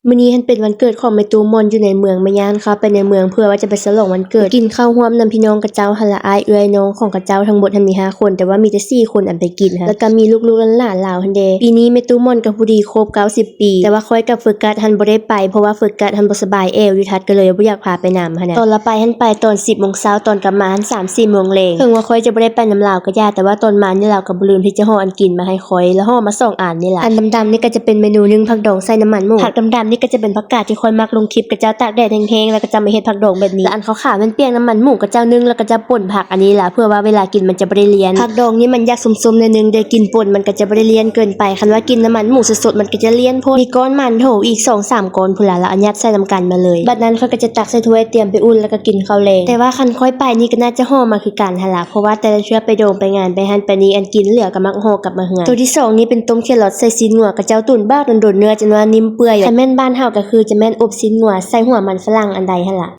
ມື້ນີ້ຫັ້ນເປັນວັນເກີດຂອງແມ່ຕູ້ມ່ອນຢູ່ໃນເມືອງ ແມ່ຍ່າຫັ້ນເຂົ້າໄປໃນເມືອງເພື່ອວ່າຈະໄປສະຫຼອງວັນເກີດ ໄປກິນເຂົ້າຮ່ວມນຳພີ່ນ້ອງຂະເຈົ້າຫັ້ນລະ ອ້າຍເອື້ອຍນ້ອງຂອງຂະເຈົ້າທັງໝົດຫັ້ນມີຫ້າຄົນ ແຕ່ວ່າມີແຕ່ສີ່ຄົນອັນໄປກິນຫັ້ນ ແລ້ວກໍມີລູກໆຫຼານໆລາວຫັ້ນເດ. ປີນີ້ແມ່ຕູ້ມ່ອນກໍພໍດີຄົບເກົ້າສິບປີ ແຕ່ວ່າຂ້ອຍກັບເຟີກັດຫັ້ນບໍ່ໄດ້ໄປ ເພາະວ່າເຟີກັດຫັ້ນບໍ່ສະບາຍແອວຢູ່ ທັດກໍເລີຍບໍ່ຢາກພາໄປນຳຫັ້ນນະ. ຕອນລະໄປຫັ້ນໄປຕອນສິບໂມງເຊົ້າ ຕອນກັບມາຫັ້ນສາມສີ່ໂມງແລງ. ເຖິງວ່າຂ້ອຍຈະບໍ່ໄດ້ໄປນຳລາວກໍຢ່າ ແຕ່ວ່າຕອນມານີ້ລາວກໍບໍ່ລືມທີ່ຈະຫໍ່ອັນກິນມາໃຫ້ຂ້ອຍ ລະຫໍ່ມາສອງອັນນີ້ລະ. ອັນດຳໆນີ້ກໍຈະເປັນເມນູໜຶ້ງຜັກດອງໃສ່ນ້ຳມັນໝູ ຜັກດຳໆນີ້ກໍຈະເປັນຜັກກາດທີ່ຂ້ອຍມັກລົງຄລິບ ຂະເຈົ້າຕາກແດດແຫ້ງໆ ແລ້ວຂະເຈົ້າມາເຮັດຜັກດອງແບບນີ້ ແລະອັນຂາວໆແມ່ນປຽກນ້ຳມັນໝູ ຂະເຈົ້າໜຶ້ງ ແລ້ວຂະເຈົ້າປົ່ນຜັກອັນນີ້ລະ ເພື່ອວ່າເວລາກິນມັນຈະບໍ່ໄດ້ລຽນ. ຜັກດອງນີ້ມັນຢາກສົ້ມໆໜ້ອຍໜຶ່ງ ແຕ່ກິນປົ່ນມັນກໍຈະບໍ່ໄດ້ລຽນເກີນໄປ ຄັນວ່າກິນນ້ຳມັນໝູສົດໆມັນກໍຈະລຽນໂພດ. ມີກ້ອນມັນໂຖອີກສອງສາມກ້ອນພຸ້ນລະ ລະເອົາຍັດໃສ່ນຳກັນມາເລີຍ. ບັດນັ້ນຂ້ອຍກໍຈະຕັກໃສ່ຖ້ວຍຕຽມໄປອຸ່ນ ແລ້ວກໍກິນເຂົ້າແລງ. ແຕ່ວ່າຄັນຂ້ອຍໄປນີ້ກໍໜ້າຈະຫໍ່ມາຄືກັນຫັ້ນລະ ເພາະວ່າແຕ່ລະເທື່ອໄປດົງໄປງານໄປຫັ້ນໄປນີ້ ອັນກິນເຫຼືອກໍມັກຫໍ່ກັບມາເຮືອນ. ໂຕທີສອງນີ້ເປັນຕົ້ມແຄຣອດໃສ່ຊີ້ນງົວ ຂະເຈົ້າຕຸນບາດດົນໆ ເນື້ອຈົນວ່ານິ້ມເປື່ອຍ. ຄັນແມ່ນບ້ານເຮົາກໍຄືຈະແມ່ນອົບຊີ້ນງົວໃສ່ຫົວມັນຝຣັ່ງອັນໃດຫັ້ນລະ.